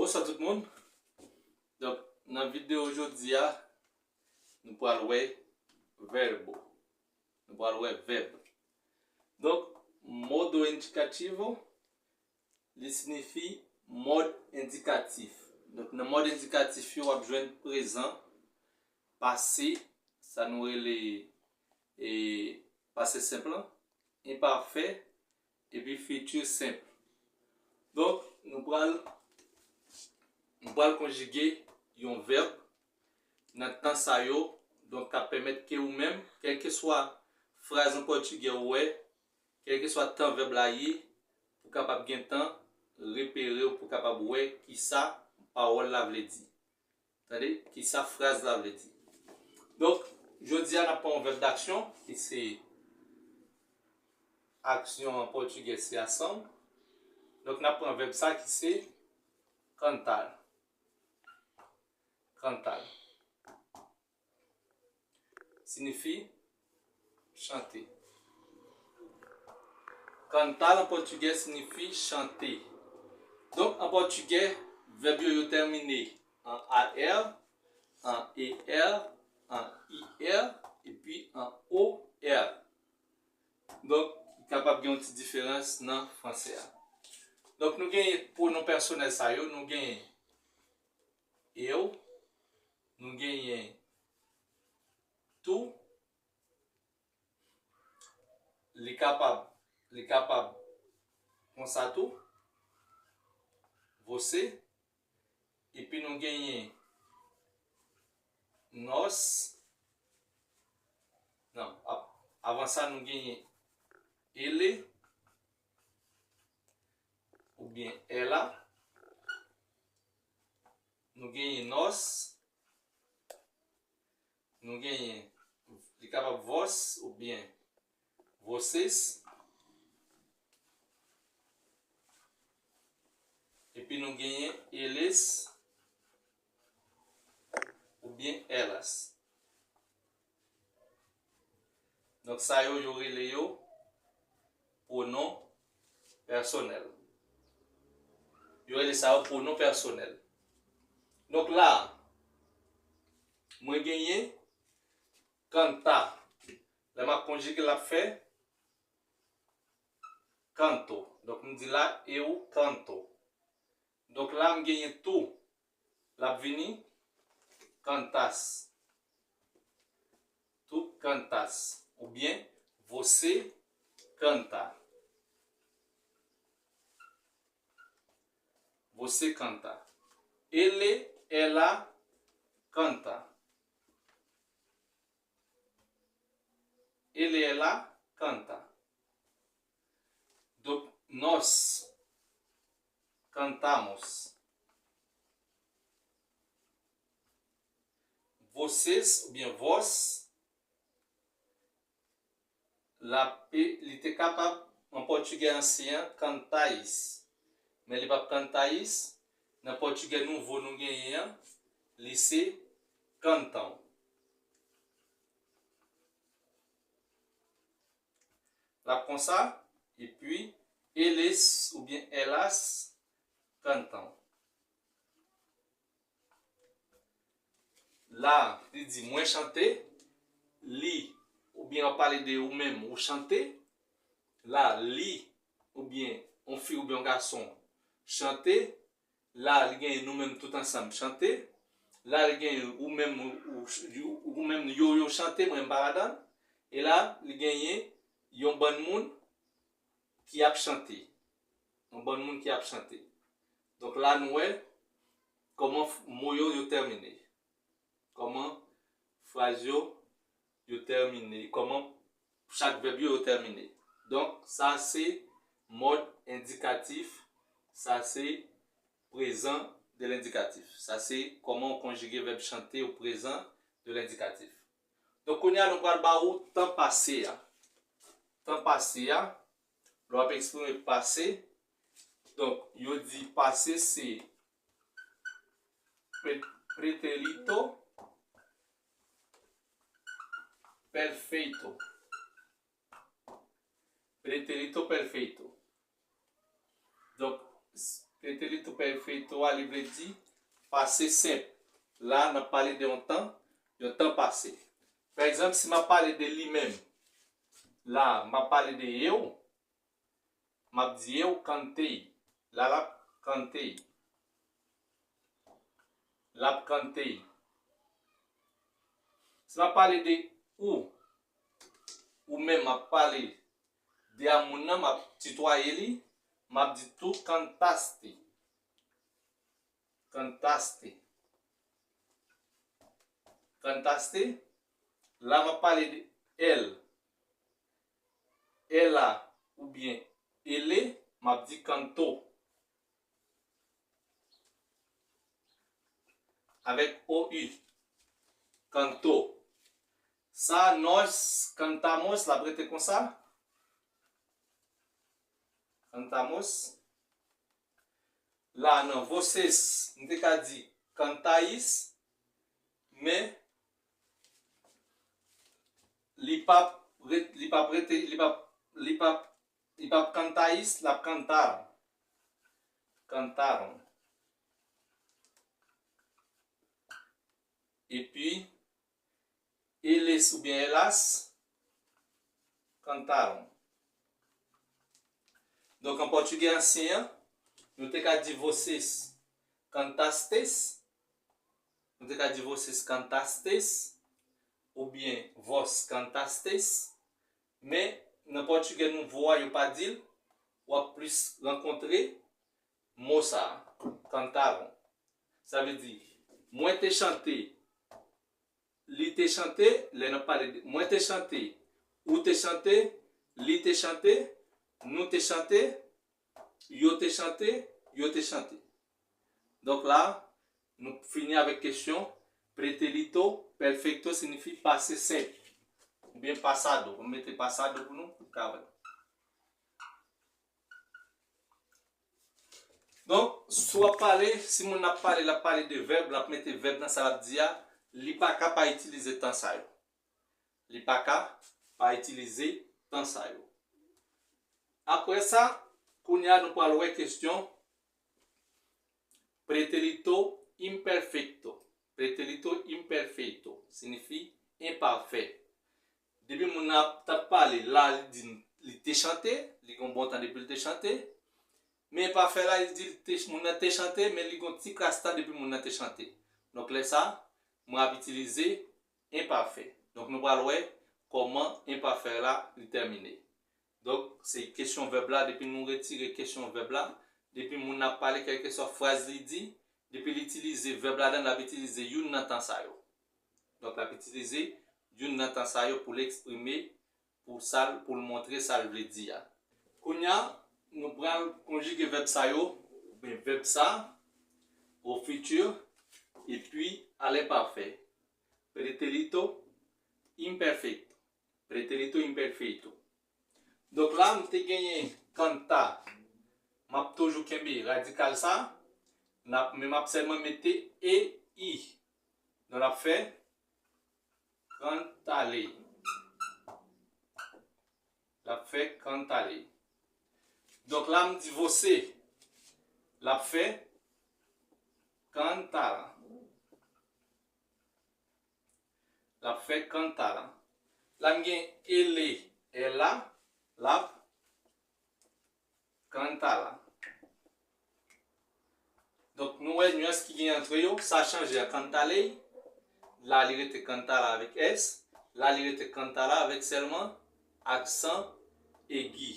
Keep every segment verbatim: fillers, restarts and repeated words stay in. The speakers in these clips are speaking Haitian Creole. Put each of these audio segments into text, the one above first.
Bonswa tout moun. Donk, nan videyo jodi a, nou pral wè vèb. Nou pral wè vèb. Donk, modo indicativo, li siyifi mòd endikatif. Donk, nan mòd endikatif yo, w ap jwenn prezan, pase, sa nou rele, e, pase senp lan, enpafè, epi fiti senp. Donk, nou pral, nou pral konjige yon vèb nan tan sa yo, donk, k ap pèmèt ke ou menm, kèlkeswa fraz an pòtigè ou wè, kèlkeswa tan vèb la ye, pou kapab gen tan repere, pou kapab wè kisa pawòl la vle di. Tande, kisa fraz la vle di. Donk, jodi a, n ap pran yon vèb daksyon, ki se aksyon an pòtigè, se ação. Donk, n ap pran vèb sa ki se cantar. Cantar. Siyifi chante. Cantar an pòtigè siyifi chante. Donk, an pòtigè, vèb yo, yo tèmine an A R, an E R, an I R, epi an O R. Donk, kapab gen yon ti diferans nan fransè a. Donk, nou genyen pwonon pèsonèl sa yo, nou genyen eu, nou genyen tu, li kapab, li kapab konsa tou, você, epi nou genyen nós, non, a-, avan sa nou genyen ele, oubyen ela, nou genyen nós, nou genyen, li kapab vós oubyen vocês, epi nou genyen eles oubyen elas. Donk, sa yo, yo rele yo pwonon pèsonèl. Yo rele sa yo pwonon pèsonèl. Donk, la, mwen genyen canta. Lè m ap konjige, l ap fè canto. Donk, m di la, eu canto. Donk, la, m genyen tu. L ap vini cantas. Tu cantas. Oubyen, você canta. Você canta. Ele, ela canta. Ele, ela canta. Donk, nós cantamos. Vocês, oubyen vós, l ap, li te kapab, an pòtigè ansyen an, cantais. Men li p ap cantais, nan pòtigè nouvo nou genyen an, li se cantam. L ap konsa, epi eles oubyen elas cantam. La, li di mwen chante, li, oubyen w ap pale de ou menm, ou chante. La, li, oubyen yon fi oubyen yon gason chante. La, li genyen nou menm tout ansanm chante. La, li genyen ou menm, ou, ou, ou menm yo, yo chante, mwen m pa ladan. E la, li genyen yon bann moun ki ap chante. Yon bann moun ki ap chante. Donk, la, nou wè kòman f-, mo yo, yo tèmine. Kòman fraz yo, yo tèmine. Kòman chak vèb yo, yo tèmine. Donk, sa se mòd endikatif. Sa se prezan de lendikatif. Sa se kòman w konjige vèb chante o prezan de lendikatif. Donk, kounye a, nou pral ba ou tan pase a. Tan pase a, lè w ap eksprime pase, donk, yo di pase se pre-, pretérito perfeito. Pretérito perfeito. Donk, s-, Pretérito perfeito a, li vle di pase senp. La, n ap pale de yon tan, yon tan pase. Pa egzanp, si m ap pale de li menm, la, m ap pale de eu, m ap di eu cantei. La, l ap cantei. L ap cantei. Si m ap pale de ou, ou menm, m ap pale de a moun nan, m ap titwaye li, m ap di tu cantaste. Cantaste. Cantaste. La, m ap pale de él. Ela oubyen ele, m ap di cantou. Avèk o u. Cantou. Sa, nós cantamos, l ap rete konsa. Cantamos. La, nan vocês, m te ka di cantais, men li p ap ret-, li p ap rete, li p ap, li p ap, li p ap cantais, l ap cantaram. Cantaram. Epi, eles oubyen elas cantaram. Donk, an pòtigè ansyen an, nou te ka di vocês cantastes, nou te ka di vocês cantastes, oubyen vós cantastes, men nan pòtigè nouvo a, yo pa di l, w ap plis rankontre mo sa a, cantaram. Sa vle di, mwen te chante, li te chante, lè n ap pale de, mwen te chante, ou te chante, li te chante, nou te chante, yo te chante, yo te chante. Donk la, nou fini avèk kesyon pretérito perfeito, siyifi pase senp, oubyen pasado. M mete pasado pou nou, pou n ka wè. Donk, si w ap pale, si moun nan ap pale, l ap pale de vèb, l ap mete vèb nan sa l ap di a, li pa ka pa itilize tan sa yo. Li pa ka pa itilize tan sa yo. Apre sa, kounye a nou pral wè kesyon pretérito imperfeito. Pretérito imperfeito siyifi enpafè. Depi moun nan ap, t ap pale, la, li di li te chante, li gen yon bon tan depi l te chante. Men enpafè la, li di l te, moun nan te chante, men li gen yon ti kras tan depi moun nan te chante. Donk, lè sa, mwen ap itilize enpafè. Donk, nou pral wè kòman enpafè la li tèmine. Donk, se kesyon vèb la, depi nou retire kesyon vèb la, depi moun nan ap pale, kèlkeswa fraz li di, depi li itilize vèb ladan, l ap itilize youn nan tan sa yo. Donk, l ap itilize youn nan tan sa yo pou l eksprime, pou sa l, pou l montre sa l vle di a. Kounye a, nou pral konjige vèb sa yo, oubyen vèb sa, au futur, epi à l'imparfait. Pretérito imperfeito. Pretérito imperfeito. Donk la, m te genyen canta. M ap toujou kenbe radikal sa. N ap, men m ap sèlman mete e i. Donk, l ap fè cantarei. L ap fè cantarei. Donk, la, m di você. L ap fè cantará. L ap fè cantará. La, m gen ele, ela, l ap cantará. Donk, nou wè nyans ki gen ant yo. Sa chanje a, cantarei. La, li rete cantará avèk S. La, li rete cantará avèk sèlman aksan egi.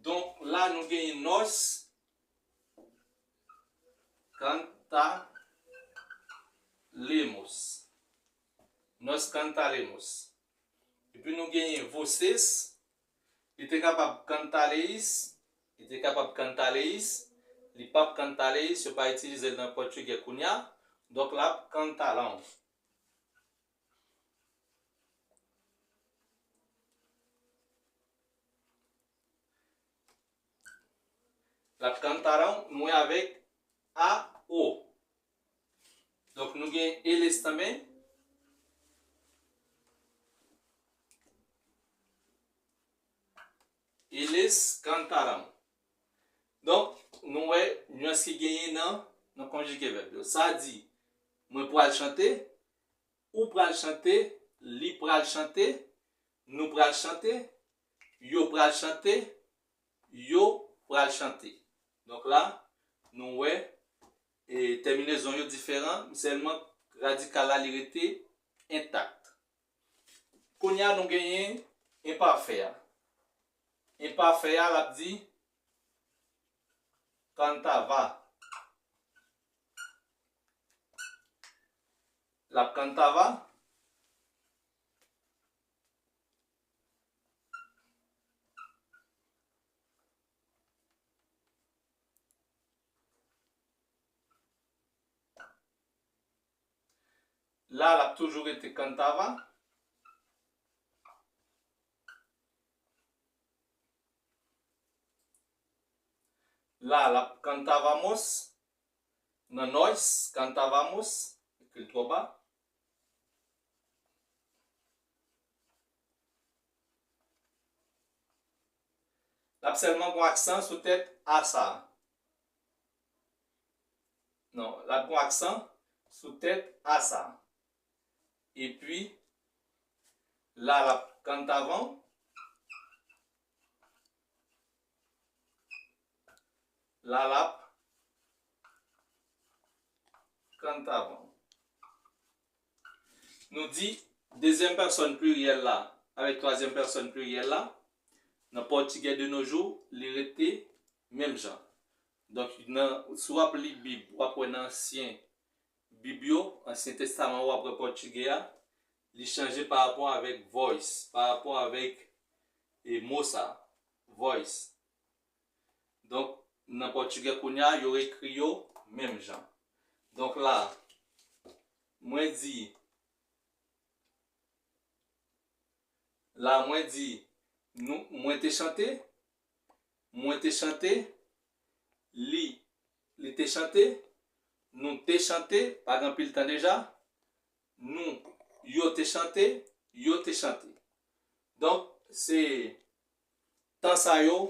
Donk, la, nou genyen nós cantaremos. Nós cantaremos. Epi nou genyen vocês. Li te kapab cantareis. Li te kapab cantareis. Li p ap cantareis. Yo pa itilize l nan pòtigè kounye a. Donk, l ap cantarão. L ap cantarão, nou wè avèk a o. Donk, nou gen eles também. Eles cantarão. Donk, Nou wè nyans ki genyen nan, nan konjige vèb yo. Sa di, mwen pral chante, ou pral chante, li pral chante, nou pral chante, yo pral chante, yo pral chante. Donk la, nou wè, e, tèminezon yo diferan, sèlman radikal la, li rete entak. Kounye a, nou genyen enpafè a. Enpafè a, l ap di, cantava. L ap cantava. La, l ap toujou rete cantava. La, l ap cantavamos. Nan nós, cantavamos, ekri l twò ba. L ap sèlman gon aksan sou tèt a sa. Non, l ap gon aksan sou tèt a sa. Epi, la, l ap cantavam. La, l ap cantavam. Nou di dezyèm pèsòn pliryèl la avèk twazyèm pèsòn pliryèl la, nan pòtigè de nos jours, li rete menm jan. Donk, nan, si w ap li Bib, w ap wè nan ansyen Bib yo, Ansyen Testaman, w ap wè pòtigè a, li chanje pa rapò avèk voz, pa rapò avèk, e, mo sa, voz. Donk, nan pòtigè kounye a, yo ekri yo menm jan. Donk la, mwen di, la, mwen di, nou, mwen te chante, mwen te chante, li, li te chante, nou te chante, pa gen anpil tan deja, nou, yo te chante, yo te chante. Donk, se tan sa yo,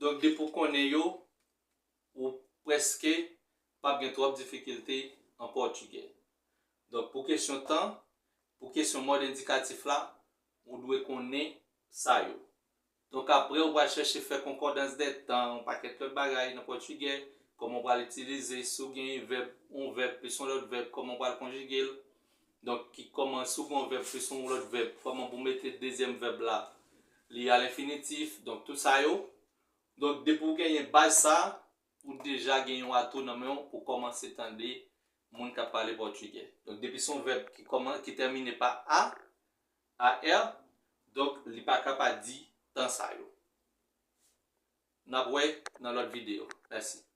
donk, depi w konnen yo, ou prèske p ap gen twòp difikilte an pòtigè. Donk, pou kesyon tan, pou kesyon mòd endikatif la, ou dwe konnen sa yo. Donk, apre, ou pral chèche fè konkòdans dè tan, yon pakèt lòt bagay nan pòtigè, kòman w pral itilize, si w gen vèb, yon vèb plis yon lòt vèb, kòman w pral konjige l. Donk, ki, kòman, si w gen yon vèb plis yon lòt vèb, kòman pou w mete dezyèm vèb la, li a lenfinitif. Donk, tout sa yo. Donk, depi w genyen baz sa, ou deja gen yon atou nan men w pou kòmanse tande moun k ap pale pòtigè. Donk, depi se yon vèb ki kòman, ki tèmine pa a, a r, donk, li pa ka pa di tan sa yo. N ap wè nan lòt videyo. Mèsi.